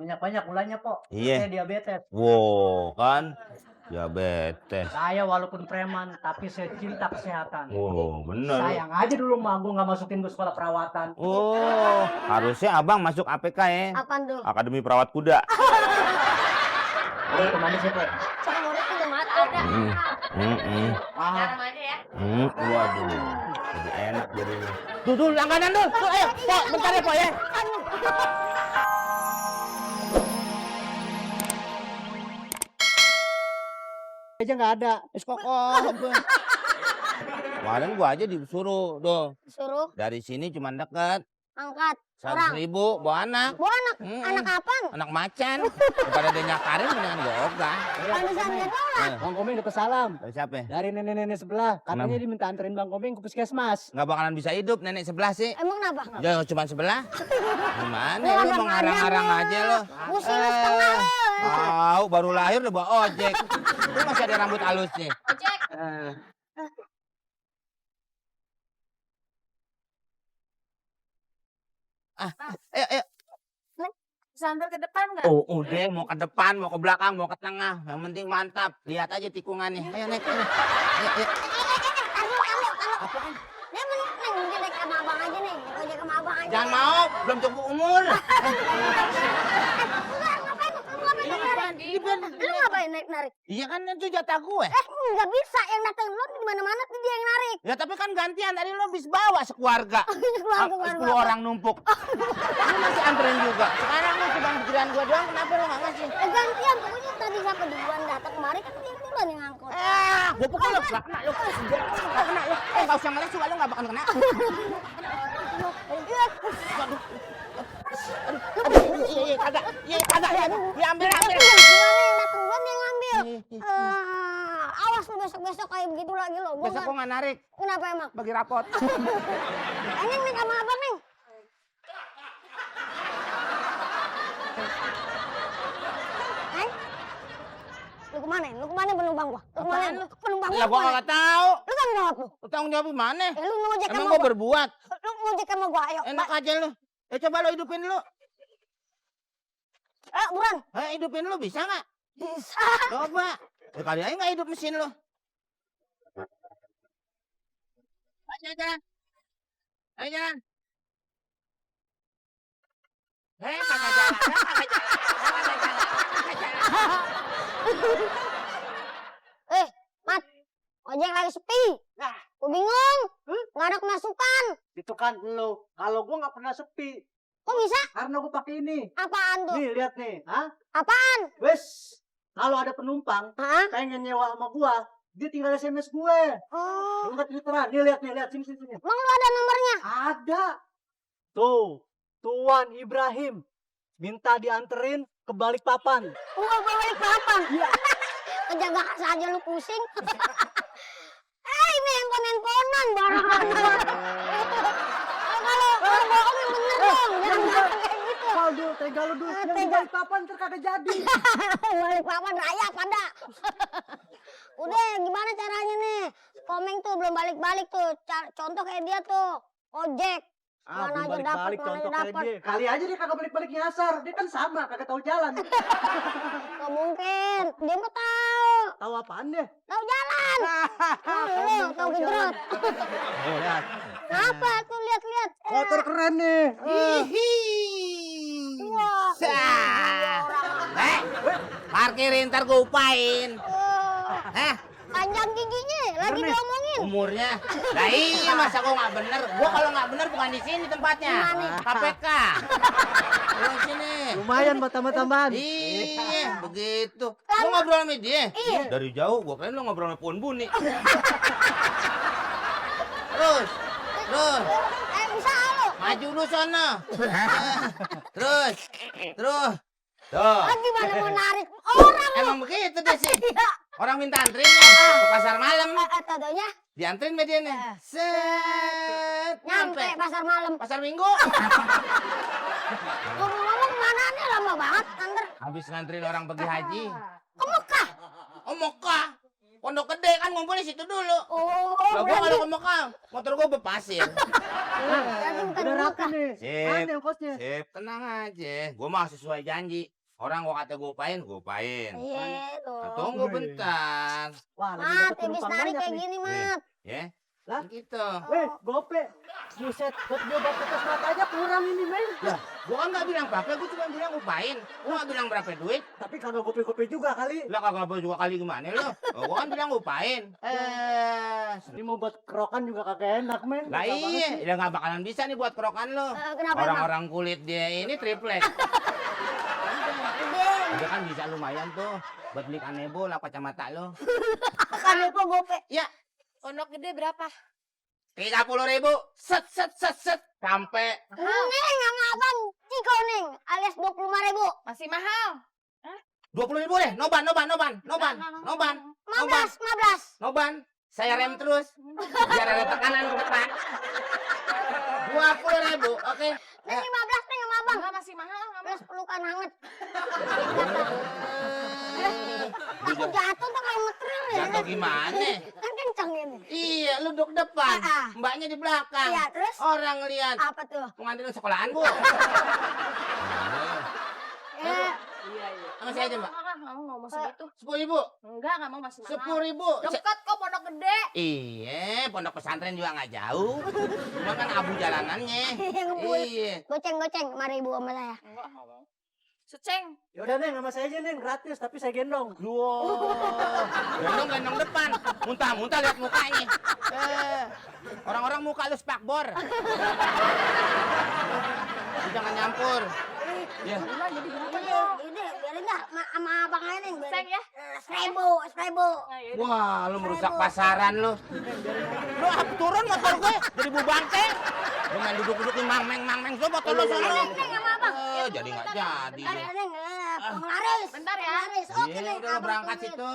Banyak-banyak gulanya, Po. Iya. Saya diabetes. Wow, kan diabetes. Saya walaupun preman, tapi saya cinta kesehatan. Oh, bener. Sayang aja dulu mah gua nggak masukin ke sekolah perawatan. Oh, harusnya abang masuk APK ya. Apaan tuh? Akademi Perawat Kuda. Oh, kemana sih, Po? Cak murid udah ada. Ah, aja ya. Waduh, jadi enak jadinya. Tuh, langganan tuh. Tuh, ayo, Po, bentar ya, Po ya. aja nggak ada. Es kokoh. Kemarin gua aja disuruh, doh. Suruh Dari sini cuma dekat. angkat 100.000 bawa anak. Bawa anak. Anak apaan? Anak macan. Daripada dia nyakarin mendingan gua ogah. Pantesan dia tolak. Bang Komeng udah pesalam. Dari siapa? Dari nenek-nenek sebelah. Katanya dia minta anterin Bang Komeng ke puskesmas. Nggak bakalan bisa hidup nenek sebelah sih. Emang kenapa? Ya cuma sebelah. Gimana Ya, lu kadang-kadang mengarang-arang gua. aja lo. Pusing lu setengah lu. Tahu baru lahir udah bawa ojek. Lu masih ada rambut halusnya. Ojek. Ayo. Sambil ke depan nggak? Oh, udah mau ke depan, mau ke belakang, mau ke tengah. Yang penting mantap. Lihat aja tikungannya. Ayo naik. Ayo. Apaan? Dia mending naik sama abang aja nih. Ojek sama abang aja. Jangan mau, belum cukup umur. Lu ngapain narik-narik? Iya kan itu jatah gue. Nggak bisa. Yang datang lu di mana-mana tuh dia yang narik. Ya tapi kan gantian tadi lo bis bawa sekeluarga. Keluarga. 10 orang numpuk. Lu masih anterin juga. Sekarang lu cuma pikiran gue doang, kenapa lu nggak ngasih? Gantian. Pokoknya tadi siapa duluan datang kemari kan dia duluan yang ngangkut. Gue pukul lu, gak kena lu. Gak kena lu. Gak usah ngeles juga lu gak bakal kena. Iya, kagak. Diambil. Gimana yang datang duluan dia ngambil? Awas lu besok-besok kayak begitu lagi lo. Besok gue gak narik. Kenapa emang? Bagi rapot. Neng nih sama abang Neng. Neng? Lu kemana? Lu kemana penumpang gua? Lu kemana? Apaan lu? Penumpang Lah gue gak tahu. Lu tanggung jawab lu. Lu tanggung jawab gimana? Lu ngojek Emang sama gue gua. berbuat? Lu ngojek sama gua, ayo. Enak aja lu. Coba lu hidupin lu. Buruan. Hidupin lu bisa gak? Bisa. Coba. Kali aja gak hidup mesin lu. Ayo jalan. Kagak jalan. Mat. Ojek lagi sepi. Nah. Gua bingung. Nggak ada kemasukan. Itu kan lo. Kalau gua nggak pernah sepi. Kok bisa? Karena gua pakai ini. Apaan tuh? Nih, lihat nih. Hah? Apaan? Wes. Kalau ada penumpang Hah? pengen nyewa sama gua, dia tinggal SMS gue. Oh. Lu nggak Twitteran. Nih, lihat. Sini. Emang lu ada nomornya? Ada. Tuh. Tuan Ibrahim. Minta dianterin ke Balikpapan. Gua balik papan. Iya. Kejaga saja lu pusing. Ini handphone-handphonean barangan. Kalau bohong yang bener dong. Jangan gampang kayak gitu. Waduh, tega lu dulu. Yang di Balikpapan ntar kagak jadi. Balik papan raya pada. Udah gimana caranya nih? Komeng tuh belum balik-balik tuh. Contoh kayak dia tuh. Ojek. Mana aja dapat, mana aja dapat. Kali aja dia kagak balik-balik nyasar. Dia kan sama, kagak tahu jalan. Gak mungkin. Dia mah tahu. Tahu apaan deh? Tahu jalan. Lu tahu genjrot. Oh, lihat. Apa tuh lihat-lihat. Motor keren nih. Wah. Parkirin ntar gue upain. Panjang giginya lagi diomongin. Umurnya. Lah iya masa gue nggak bener. Gue kalau nggak bener bukan di sini tempatnya. KPK. Lu sini. Lumayan buat tambah-tambahan. Iya, begitu. Lu ngobrol sama dia? Iya. Dari jauh, gue kira lu ngobrol sama Puan Buni. Terus. Bisa lu. Maju lu sana. Terus. Tuh. Gimana mau narik orang? Emang begitu deh sih. Iya. Orang minta anterin nih ke pasar malam. Tadinya Dianterin sama dia nih. Set. nyampe pasar malam. Pasar Minggu. Ngomong-ngomong mana nih lama banget antar. Habis nganterin orang pergi haji. Ke Mekah. Oh Mekah. Oh Pondok Gede kan ngumpul di situ dulu. Oh, Lah gua berarti kalau ke Mekah, motor gua berpasir. bukan Udah di rapi Mekah. nih. Sip. Mana ongkosnya? Sip, tenang aja. Gua mah sesuai janji. Orang gua kata gua upain, gua upain. Iya Nah, tuh. tunggu bentar. Wah, lagi Mat, dapet habis penumpang narik banyak kayak nih. gini, Mat. Ya. Lah? Gitu. Weh, gope. Buset, buat nyoba putus mata aja kurang ini, men. Lah, gua kan nggak bilang apa-apa, gua cuma bilang upain. Gua nggak bilang berapa duit. Tapi kagak gope-gope juga kali. Lah kagak apa juga kali gimana lo? Oh, gua kan bilang upain. Ini mau buat kerokan juga kagak enak, men. Lah Susah banget iya, sih. ya nggak bakalan bisa nih buat kerokan lo. Kenapa emang? Orang-orang kulit dia ini triplek. Gede. Dia kan bisa lumayan tuh buat beli kanebo lah kacamata lo. Kan itu gope. Ya, Pondok Gede berapa? 30.000. Set sampai Neng sama abang Ciko Neng alias 25.000. Masih mahal. 20.000 deh. Noban. 15. Saya rem terus. Biar ada tekanan ke depan. 20.000, oke. Neng 15 Neng sama abang. Enggak, masih mahal. Nggak Plus mau. pelukan hangat. Takut jatuh tuh kayak metril ya. Jatuh gimana? Kan kenceng ini. Iya, lu duduk depan, Ah. mbaknya di belakang. Iya, terus Orang lihat apa tuh? pengantin sekolahan, Bu. Eh, Sama saya aja, Mbak. Nggak mau segitu. 10.000. Enggak mau masih mahal. 10.000. Dekat kok Pondok Gede. Iya, pondok pesantren juga nggak jauh. Cuma kan abu jalanannya. ngebul. Iya. Goceng 5.000 sama saya. Enggak mau. Seceng. Yaudah, Neng, sama saya aja, Neng. Gratis, tapi saya gendong. Gendong depan. Muntah lihat mukanya. Orang-orang muka lu spakbor. Lu jangan nyampur. Ya. Jadi berapa Ini, dong? ini biarin dah sama abang aja Neng. Seng ya? 1.000. Nah, ya udah. Wah, lu merusak pasaran lu. Lu turun motor gue dari bubangke. Lu main duduk-dudukin mangmeng so motor lu sono. Neng sama abang. Jadi nggak jadi. Bentar ya Neng, penglaris. Bentar ya. Penglaris. Oke Iya, Neng, udah lu abang berangkat tungguin. situ.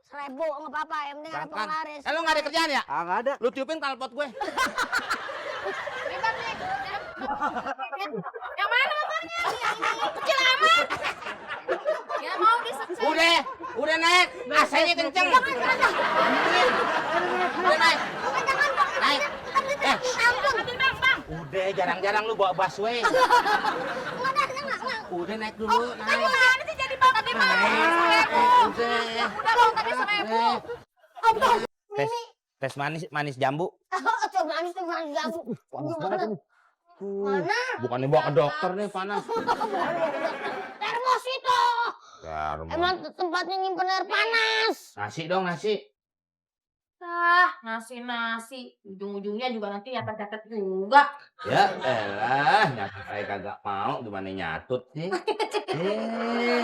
1.000 nggak apa-apa, yang penting ada Berangkat. penglaris. Lu nggak ada kerjaan ya? Ah, nggak ada. Lu tiupin knalpot gue. Bentar nih. Yang mana motornya? Yang kecil amat. Ya mau diseceng. Udah naik. AC-nya kenceng. Udah naik. Naik. Ambil bang. Udah jarang-jarang lu bawa busway. Udah naik dulu, naik. Gimana sih jadi bang tadi bang? Naik. 1.000. Udah. Udah bang tadi 1.000. Tes manis jambu. Coba manis tuh manis jambu. Mana? Bukannya bawa ke dokter nih panas. Termos itu. Emang tempatnya nyimpen air panas. Nasi dong nasi. Nasi. Ujung-ujungnya juga nanti nyatet-nyatet juga. Ya elah, nyatut saya kagak mau, gimana nyatut sih?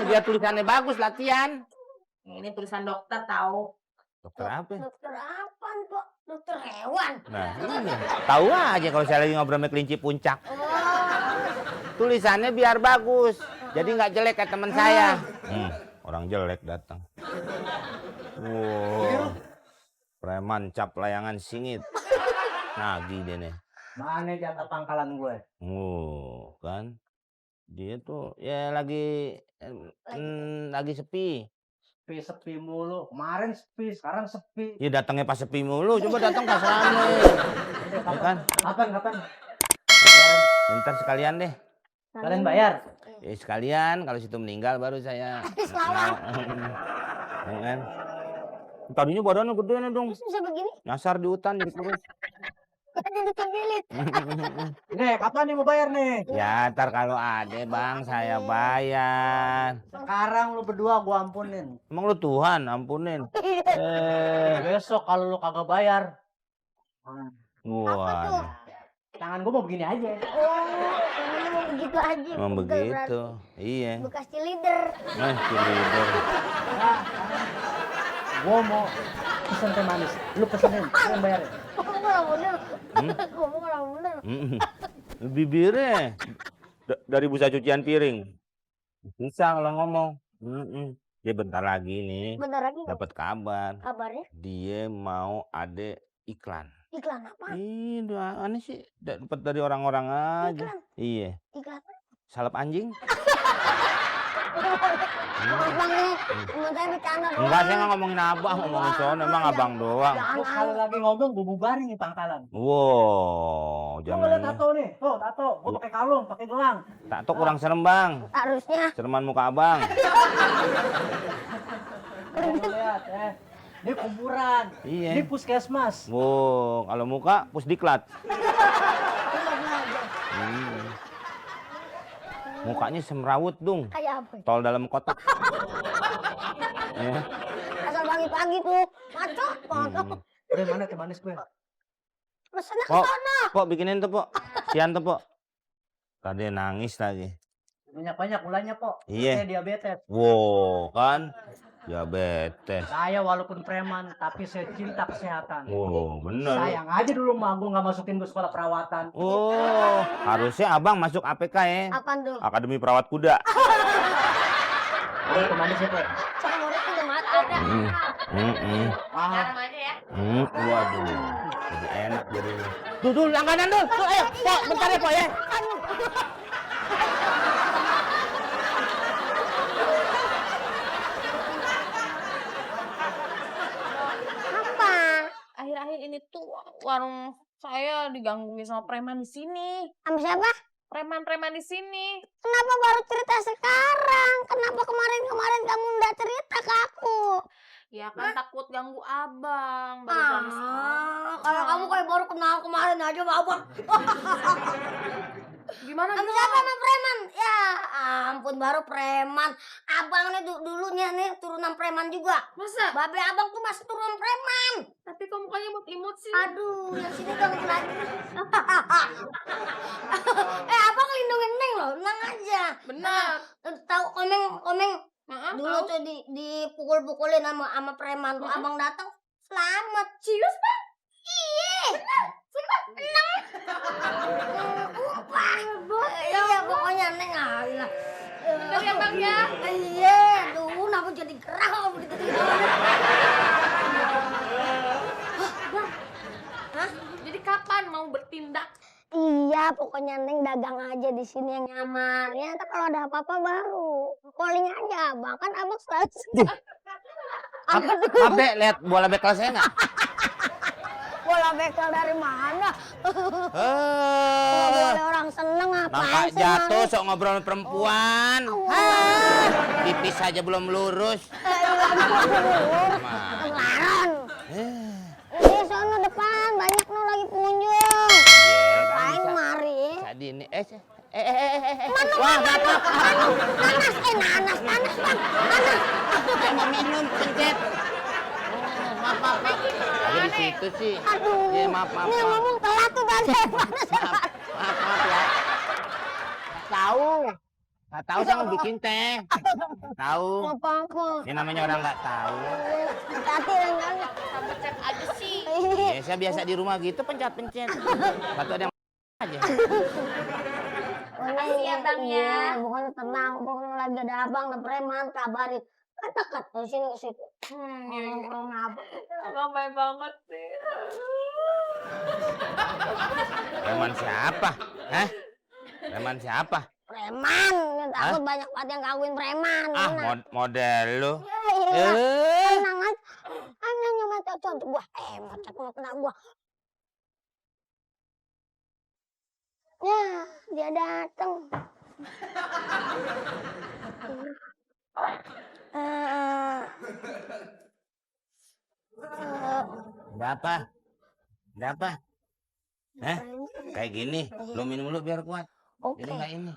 Biar tulisannya bagus latihan. Ini tulisan dokter tahu. Dokter apa? Dokter apaan, Pak? Dokter hewan. Nah, iya. Tahu aja kalau saya lagi ngobrol sama kelinci puncak. Tulisannya biar bagus, jadi nggak jelek kayak teman saya. Orang jelek datang. Wow, preman cap layangan singit. Nagih dia nih. Mana jatah pangkalan gue? Kan dia tuh ya lagi sepi. Sepi mulu. Kemarin sepi, sekarang sepi. Ya datangnya pas sepi mulu, coba datang pas rame. Ya kan? Kapan? Ntar sekalian deh. Kalian bayar? Ya sekalian kalau situ meninggal baru saya. Ya kan? Tadinya badannya gede nih dong. Bisa begini? Nyasar di hutan jadi kurus. Jadi kebilit. Nih, kapan nih mau bayar nih? Ya ntar kalau ada bang saya bayar. Sekarang lu berdua gua ampunin. Emang lu Tuhan ampunin. Besok kalau lu kagak bayar, Wah, tangan gua mau begini aja. Ini mau begitu aja. emang Betul, begitu. Iya. berarti. Bekas leader. Leader. Gua mau pesen teh manis. Lu pesenin, lu bayarin. Ngomong orang bener. Ngomong orang bener. Bibirnya dari busa cucian piring. Bisa kalau ngomong. Dia bentar lagi nih Bentar lagi dapat kabar. kabarnya. Dia mau ada iklan. Iklan apa? Ih, aneh sih. Dapat dari orang-orang aja. Iklan. Iya. Iklan apa? Salep anjing. Abang nih, temen saya bercanda doang. Enggak, saya nggak ngomongin abang, ngomongin sono, emang abang doang. Jangan Lu sekali lagi ngomong gue bubarin nih pangkalan. Wow, Lu ngeliat jangan. tato nih, tuh tato, gue pakai kalung, pakai gelang. Tato kurang serem bang, Harusnya. sereman muka abang. Lu lihat, ini kuburan, Iya. ini puskesmas. Wow, kalau muka pusdiklat. Mukanya semrawut dong, Kayak apa? tol dalam kotak. Ya. Asal pagi-pagi tuh, macet banget. Mana teh manis gue? Pesennya ke Pok, sana. pok bikinin tuh pok, sian tuh pok. Tadi nangis lagi. Banyak-banyak gulanya, Pok. Iya. Saya diabetes. Wow, kan diabetes. Saya walaupun preman, tapi saya cinta kesehatan. Wow, bener. Sayang aja dulu mah gue nggak masukin gue sekolah perawatan. Oh, harusnya abang masuk APK ya. Apaan tuh? Akademi Perawat Kuda. Oh, itu manis ya, Pok. Cemurut tuh udah mati. Ada. Ah, aja ya. Waduh, jadi enak jadi. Tuh, langganan tuh. Tuh, ayo, pok, bentar ya, pok ya. Apa? Akhir-akhir ini tuh warung saya digangguin sama preman di sini. Sama siapa? Preman-preman di sini. Kenapa baru cerita sekarang? Kenapa kemarin-kemarin kamu nggak cerita ke aku? Ya kan takut ganggu abang. Baru jam Kalau kamu kayak baru kenal kemarin aja sama abang. Gimana Sama siapa sama preman? Ya ampun, baru preman. Abang nih dulunya nih turunan preman juga. Masa? Babe abang tuh masih turunan preman. Tapi kok mukanya imut-imut sih? Aduh, yang sini dong lagi. Abang lindungin Neng loh, tenang aja. Benar. Tahu komeng Heeh, dulu tahu. tuh dipukul-pukulin sama preman tuh. Abang datang selamat. Cius, Pak. Iya. Upah. Iya, pokoknya Neng lah. Bener ya, Bang ya? Iya, aduh, aku jadi gerah kalau begitu. Hah? Jadi kapan mau bertindak? Iya, pokoknya Neng dagang aja di sini yang nyaman. Ya, ntar kalau ada apa-apa baru calling aja, abang kan abang selalu. Abe, lihat bola bekel saya nggak? Bola bekel dari mana? Nggak boleh orang seneng Nampak ngapain sih? jatuh, sok ngobrol sama perempuan. Tipis aja belum lurus. Kelaran. Di sana depan banyak no lagi pengunjung. Main mari. Tadi ini, wah, maaf. Panas, nanas, Bang. Panas. Saya mau minum, pencet. Maaf. Ada di situ sih. Aduh. Iya, maaf. Ini yang ngomong telat tuh tadi. Panas. Maaf ya. Nggak tahu saya mau bikin teh. Tahu. Apa-apa. Ini namanya orang nggak tahu. Hati-hati renggangnya. Pencet aja sih. Ya, saya biasa di rumah gitu pencet. Satu ada yang aja. Makasih ya, Bang, ya. Iya, pokoknya tenang. Pokoknya lagi ada abang, ada preman, kabarin. Kata-kata dari sini ke situ. Ngomong apa? Abang baik banget sih. Preman siapa? Hah? Preman siapa? Preman, yang takut banyak banget yang kawin preman. Ah, model lu. Iya, tenang aja. Hanya nyoba contoh gua. Macam mau kena gua. Ya, dia datang. Ada apa? Hah? Kayak gini. Lu minum dulu biar kuat. Oke. Jadi nggak ini.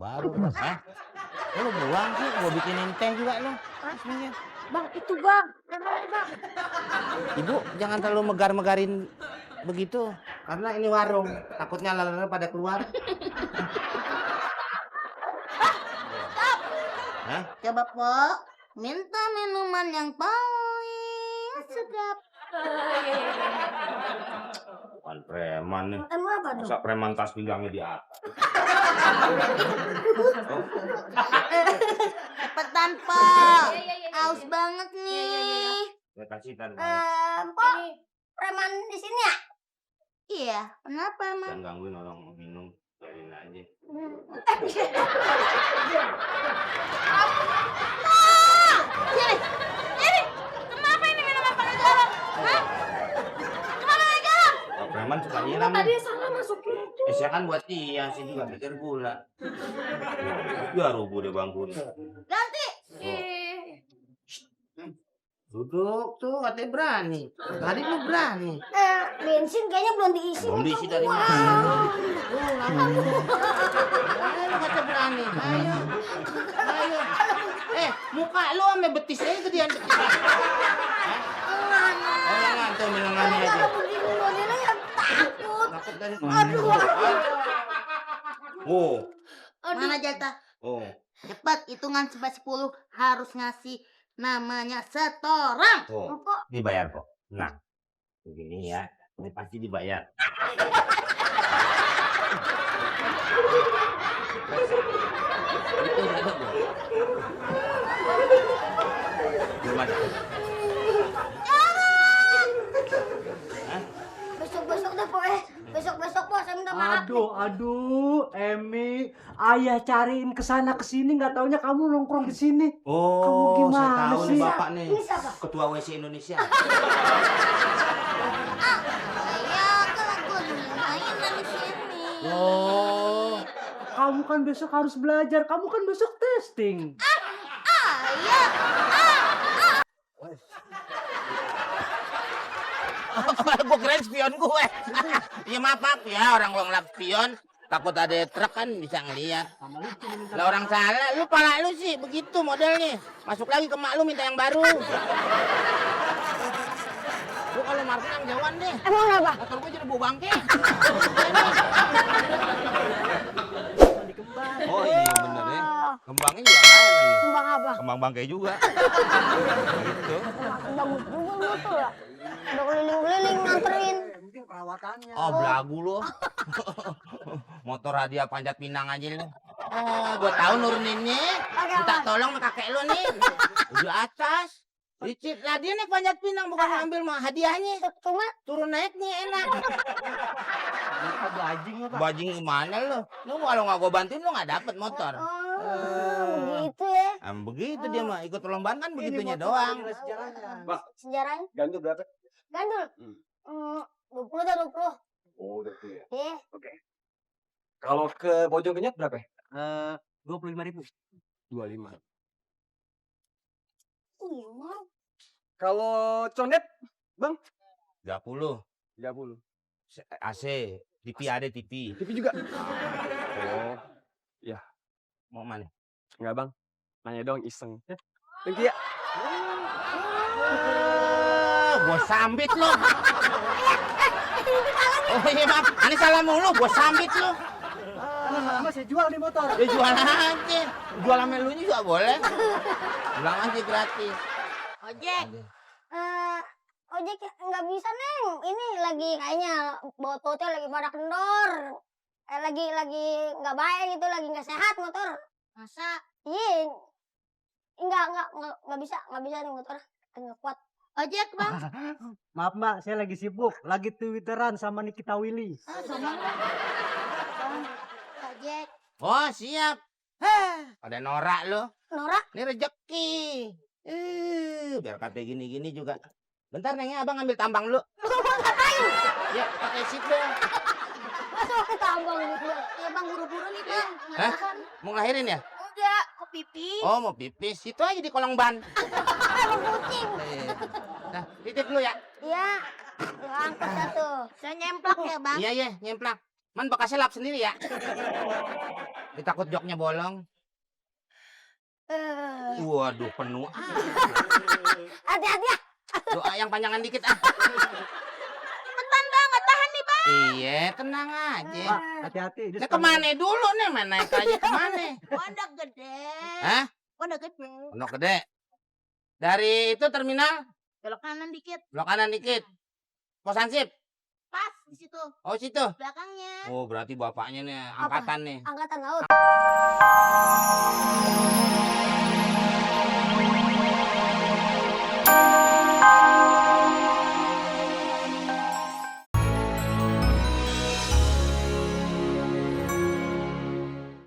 Baru. Hah? Lu buang sih. Gua bikinin teh juga lu. Bismillah. Bang, itu bang. Ibu jangan terlalu megar-megarin begitu. Karena ini warung. Takutnya lalat pada keluar. Hah? Coba, Pok. Minta minuman yang paling sedap. Bukan preman nih. Emang apa tuh? Masa preman tas pinggangnya di atas. Cepetan, Pak. Haus banget nih. Gue kasih tan. Pok, preman di sini ya? Iya. Kenapa, emang? Jangan gangguin orang minum. Biarin aja. Sini. Ini. Kenapa ini minuman pakai garam? Hah? Kenapa pakai garam? Oh, preman suka nyiram. Tadi salah masukin. Saya kan buat dia sih juga pikir gula. Ya rubuh deh bangkunya. Ganti. Duduk tuh, katanya berani. Tadi lu berani. Bensin kayaknya belum diisi. Belum diisi dari mana? Lu kata berani. Ayo. Ayo. Muka lu ame betisnya gedean. Oh, jangan tuh minumnya aja. Kalau begini modelnya ya takut. Takut dari Aduh. Oh. Mana Jalta? Oh. Cepat hitungan sampai 10 harus ngasih namanya setoran. Oh. Dibayar kok. Nah. Begini ya. Ini pasti dibayar. Itu gimana? Besok-besok deh pokoknya. Besok-besok bos saya minta maaf. Aduh, Emi, ayah cariin kesana kesini nggak taunya kamu nongkrong di sini. Oh, Kamu gimana saya tahu sih? nih Bapak nih. Ini siapa? Ketua WC Indonesia. Saya kan mainan di sini. Oh, kamu kan besok harus belajar. Kamu kan besok testing. Gue keren spion gue. Ya maaf ya, orang gua ngelap spion. Takut ada truk kan bisa ngeliat. Lah orang salah, lu pala lu sih begitu modelnya. Masuk lagi ke mak lu minta yang baru. Lu kalau marketing jauhan deh. Emang kenapa? Motor gue jadi bau bangke. Oh iya bener ya. Kembangnya juga lain lagi. Kembang apa? Kembang bangke juga. Gitu. Bagus juga motor ya. Udah keliling-keliling nganterin. Mungkin perawatannya. Oh belagu lu. Motor hadiah Panjat Pinang aja lu. Gua tahu nuruninnya. Minta tolong sama kakek lu nih. Di atas. Licit lah dia naik Panjat Pinang bukan ngambil mah hadiahnya. Cuma Turun naiknya enak. Bajing apa? Bajing gimana lu? Lu kalau nggak gua bantuin lu nggak dapet motor. begitu ya. Begitu dia mah ikut perlombaan kan begitunya Ini motor doang. ada sejarahnya. Sejarahnya Gandul berapa? gandul. 20 dah 20. Oh, udah tuh ya. Iya. Kalau ke Bojongkenyat berapa? 25.000. 25. Iya, Bang. Kalau Condet, 30. 30. AC, TV ada TV. TV juga. Oh, Mau mana? enggak Bang. Nanya dong iseng. Ya. Thank you ya. Gua sambit lu. Oh iya maaf, ini salah mulu, gua sambit lu. Lama saya jual nih motor. Ya jual aja. Jual sama lu juga boleh. Pulang aja gratis. Ojek. Ojek nggak bisa neng. Ini lagi kayaknya bototnya lagi pada kendor. Lagi nggak baik gitu, lagi nggak sehat motor. Masa? Iya. Nggak bisa nih motor. Nggak kuat. Ojek Bang. Maaf Mbak, saya lagi sibuk. Lagi Twitteran sama Nikita Willy. Sama Ojek. Oh siap. Pada norak lu. Norak. Ini rezeki. Biar kata gini-gini juga. Bentar nengnya abang ambil tambang lu. Ya pakai sip dong. Masa pakai tambang gitu. Ya Bang buru-buru nih Bang. Hah? Mau ngelahirin ya? Enggak, kok pipis. Oh mau pipis. Situ aja di kolong ban. Ada kucing. Nah, titip lu ya. Iya. Lu angkat satu. Saya nyemplak ya Bang. Iya, nyemplak. Man bekasnya lap sendiri ya. Ditakut joknya bolong. Waduh, penuh. Hati-hati ya. Doa yang panjangan dikit ah. Cepetan Bang, nggak tahan nih Bang. Iya, tenang aja. Pak, hati-hati. Nah, kemana dulu nih? Main naik aja kemana? Pondok gede. Hah? Pondok gede. Pondok Gede. Dari itu terminal, Belok kanan dikit. belok kanan dikit. Pos Ansip. Pas di situ. Oh, situ. Belakangnya. Oh, berarti bapaknya nih angkatan nih. Angkatan laut.